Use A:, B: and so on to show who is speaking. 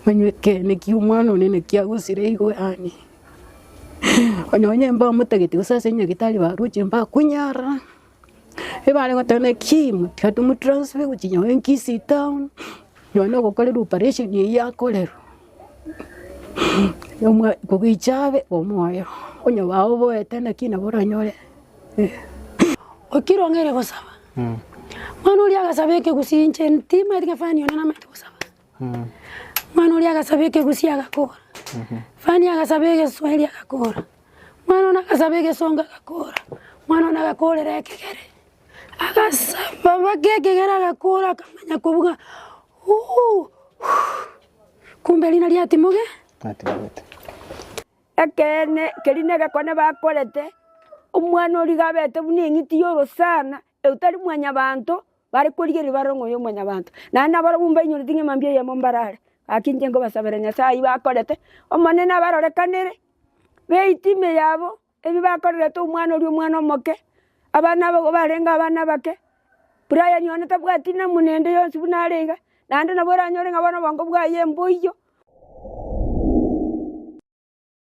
A: Manywe ekeene ki omwana one naki agosira igo yaani, onye onye mbamotagete gose ase nyagetari baroche mbakunyara, ebare goteba naki tiga tomotransfer gochia nonye Kisii town, nonye na ogokorerwa operation eywo akorerwa, omwa kogicha abe omoyo, onye baoboete naki nabo oranyore.
B: Okire ong'eire gosaba, mwana oria agasaba ekegusii inche timanyeti ng'a fani one namanyete gosaba. Mwana oria agasaba ekegusii agakora, fani agasaba egeswahili agakora, mwana one agasaba egesongo agakora, mwana one agakorera ekegere, agasaba mpaka ekegere agakora akamanya kobuga uuh kumbe rina riatimoge.
C: Ekeene, keria negekone bakorete, omwana oria iga abete buna eng'iti y'orosana, otari mwanyabanto, bare korigereria barore ng'a oyo omwanyabanto. Naende nabarabwo mbainyoreti ng'a mambia eyemo mbarare. Gaki inche nkobasabera Nyasae ayio bakorete, Omonene abarorekanere, beite ime yabo, ebi bakorerete omwana oria omwana omoke, abana aba barenge abana abake, Brian one tabwati namuna ende yonsi buna are iga, naende nabo oranyore ng'a bono obongo bwaye mboiyo.